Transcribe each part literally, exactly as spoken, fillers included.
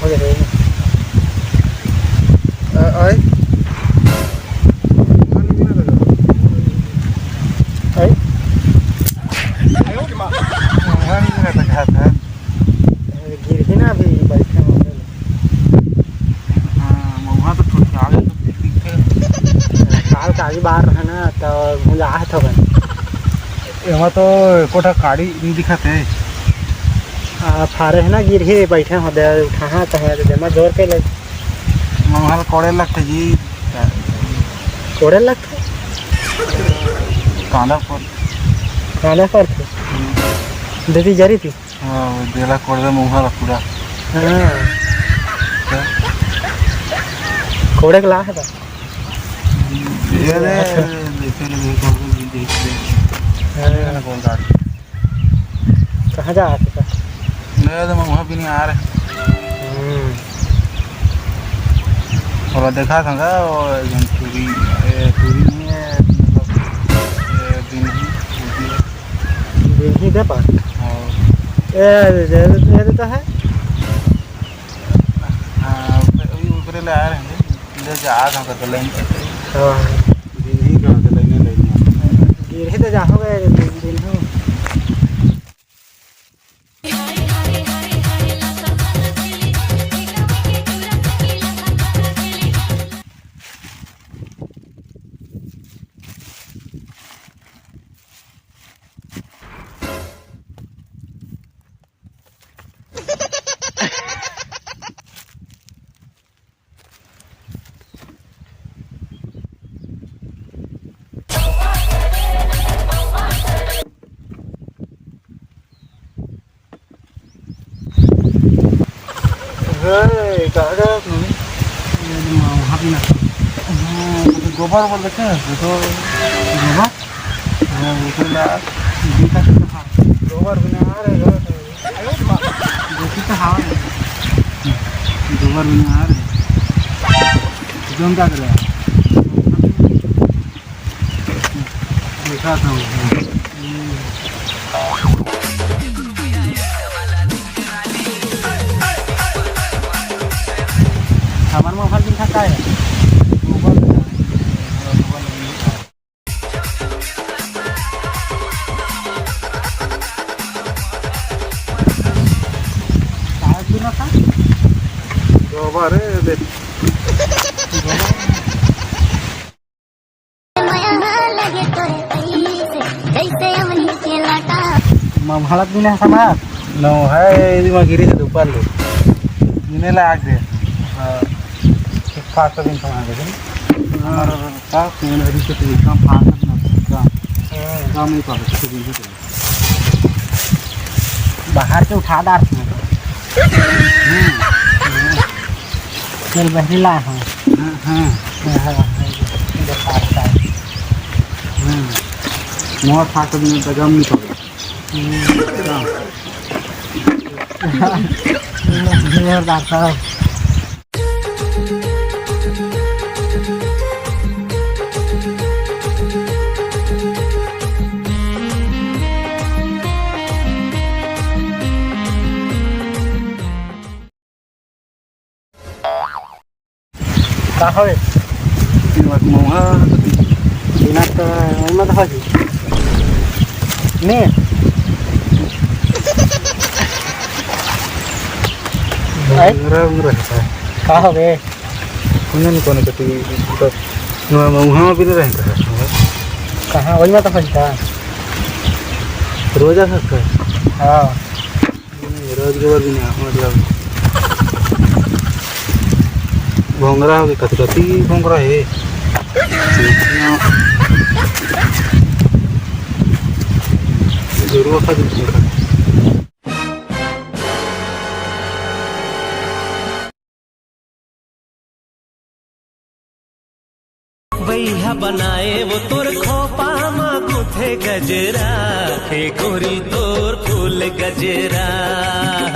हो जाए। अ, आए? आए? गिरही ना अभी बइठे हों। हाँ, मउहा तो ठोठियावे तो दिखथे। काल काली बार रहे ना, तो भुंजात हवन। एमा तो एको ठा काड़ी नइ दिखत हे। आ, फारे हे ना, गिरही बइठे हों दे, उठाहा तो हे, जेमा जोर के ले। मउहा ल कोड़े लगथे जी। कोड़े लगथे? कांदा पर। कांदा परथे? हम्म। दीदी जरी थी? हाँ, वो जेला कोड़बे मउहा ला पूरा। हाँ। क्या? कोड़े के ला हे बा। ये रे, देखे ले, देखे ले, कोड़बे, देखे ले। हाँ। ये ना कोन गाड़ी। कहाँ जा रहा था? मैं तो मउहा भी नहीं आ रहे। हम्म। और देखा था ना, वो एकदम टूरी, ए, टूरी नहीं है, मतलब, ये भी नहीं, वो भी है। बिन्ही दे पा। हाँ। ए, ये, ये तो है। हाँ, ऊपर, वही ऊपरे ले आ रहे हैं, ले जा, आ रहा था, तो लेंगे। हाँ। बिन्ही कहाँ से लेंगे, लेंगे। गिरही तो जाओगे, बिन्ही। अरे, कहाँ गया तू? ये जो वहाँ भी ना। हाँ, वो तो गोबर बोल देते हैं, वो तो गोबर? हाँ, वो तो ला, देखा तो हाँ। गोबर भी ना आ रहे, गोबर तो। देखी तो हाँ। गोबर भी ना आ रहे। जौन का करे? देखा था। हमार मोबाइल दिखा का है? काहे गिरा था? गोबर है, देख। मभालत भी नहीं समाज। नो है, यदि मैं गिरी से ऊपर ले। इन्हें ला आग दे। हाँ। फास्ट दिन समाज है। हाँ। हमारा फास्ट दिन अभी से तो एकदम फास्ट ना, एकदम। हाँ। काम नहीं पावे, किसी दिन से। बाहर के उठा डार। हम्म। चल बहरी ला, हाँ। हाँ, हाँ। हाँ, हाँ, हाँ, ये बात है। हम्म। मोर फाट में तो गम नहीं पड़े। हम्म। हाँ। मोर बात है। का हवे? ये बात मौहा तो बिना तो उमर हो जी। ने? भाई? उमर, उमर है। का हवे? उन्हें नहीं कोने कती, मतलब, वहाँ, वहाँ भी नहीं रहता है। कहाँ? वही बात है। रोजा था उसका? हाँ। नहीं, रोज के बाद भी नहीं, मतलब, भोंगरा हो गया, कति कति भोंगरा है। जरूर खा दीजिए। बइहा बनाए वो तोर खोपा म गुथे गजरा, हे गोरी तोर फूल गजरा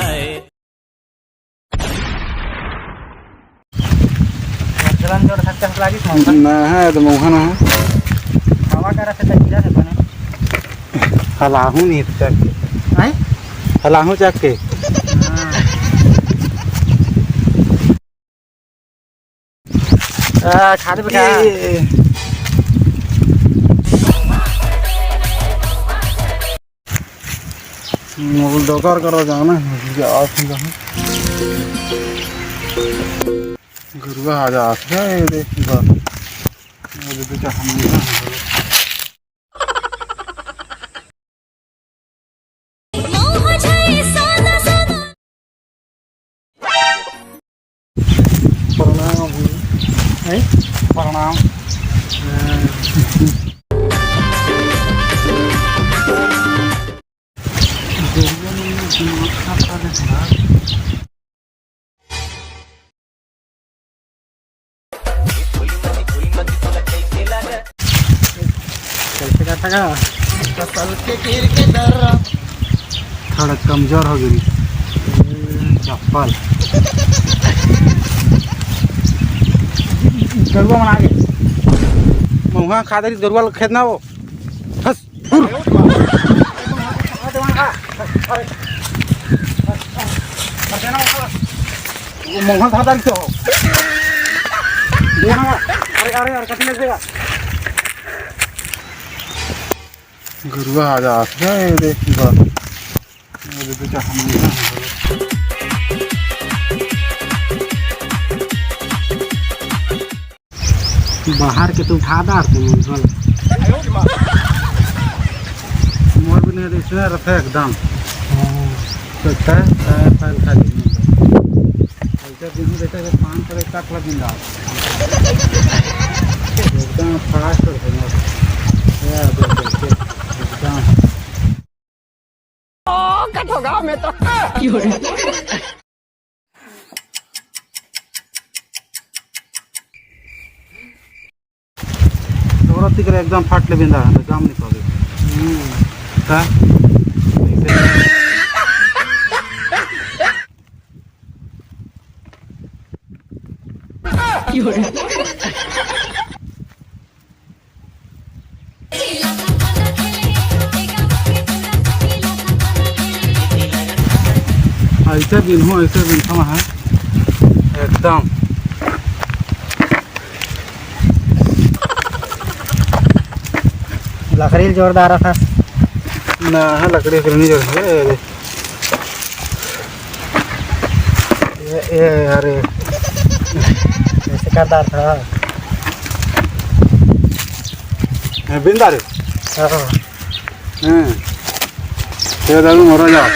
है। गरजलन जोर धक्का से लागिस मौका। ना है, तो मौका ना है। हवा करा से तक गिरा से बने। हलाहू नहीं चक के। हैं? हलाहू चक के। हाँ। आ, खा लेबे का? ए। मोर डोकर करा जाना है, जा, आ, ठीक है। गरुआ आ जा, आ, ए, देख, जा। ये देखो, क्या हम प्रणाम। हैं? प्रणाम। कैसे करता का? थोड़ा कमजोर हो गई चप्पल। गरुआ मन आगे। महुआ खा दे गरुआ लोग खेत ना हो। हस। मोहन था डाल के हो। अरे, अरे, अरे, कठिन लगेगा। गरुआ आ जा, ए, देख, बा। ए, देख, बेटा, हम नहीं हैं। बाहर के तो उठा डार तू मन वाला। मोर भी नहीं, इसमें रखे एकदम। हाँ। तो तय, तय, तय खा ली। ऐसा दिन देखा तो पाँच सौ एक तक लग जाता। एकदम फास्ट हो गया। ये देखो, एकदम। ओ, कट होगा मैं तो। तोरा तिकरे एकदम फाट ले बिंदा है, काम नहीं पावे। हम्म। का? ऐसे बिनहूँ, ऐसे बिनहूँ है एकदम। लकड़ी जोरदार था ना, लकड़ी से नहीं जोर। ए, ए, अरे। ऐसे करदार था। ए, बिंदार। हाँ। हम्म। ये दारू मरो जा।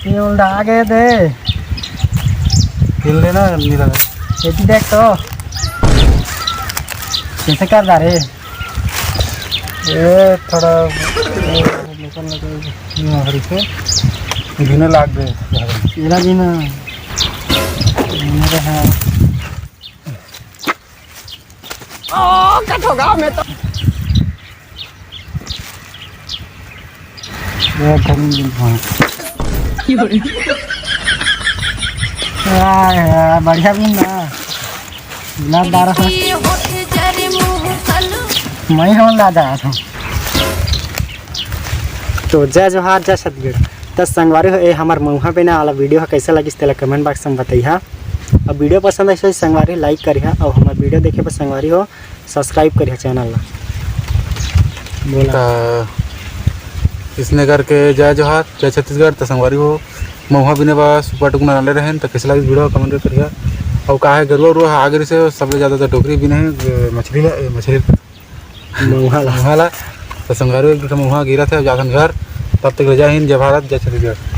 ये उल्टा आ गए थे। खेल लेना, नहीं लगा। ये भी देख तो। कैसे करदार है? ए, थोड़ा, ए, निकल, निकल। ये हरी से घिने लाग गए। एला भी ना, मेरे हैं। ओ, कट होगा मैं तो। ये धनी भी है। आ, यार, बढ़िया भी ना। ना दारा है। मैं हूँ दादा। तो जय जोहार, जय छत्तीसगढ़। त संगवारी हो, ए हमर मउहा बेना वाला video ह कैसे लगिस, तेला comment box में बतइहा। अब video पसंद आइस होही संगवारी, like करिहा, अउ हमर video देखे बर संगवारी हो, subscribe करिहा channel ला। बोला। त इसने करके जय जोहार, जय छत्तीसगढ़। त संगवारी हो, मउहा बिने बा सुपर टुकना डाले रहेन, त कैसे लगिस video, comment करिहा। अउ का है, गरुआ उरुआ आगे से सबले ज्यादा तो डोकरी बिने हे, मछली ला, मछली मउहा ला। मउहा ला। त संगवारी हो, एक दू ठो मउहा गिरत हे, जाथन घर। तब तक ले जय हिंद, जय भारत, जय छत्तीसगढ़।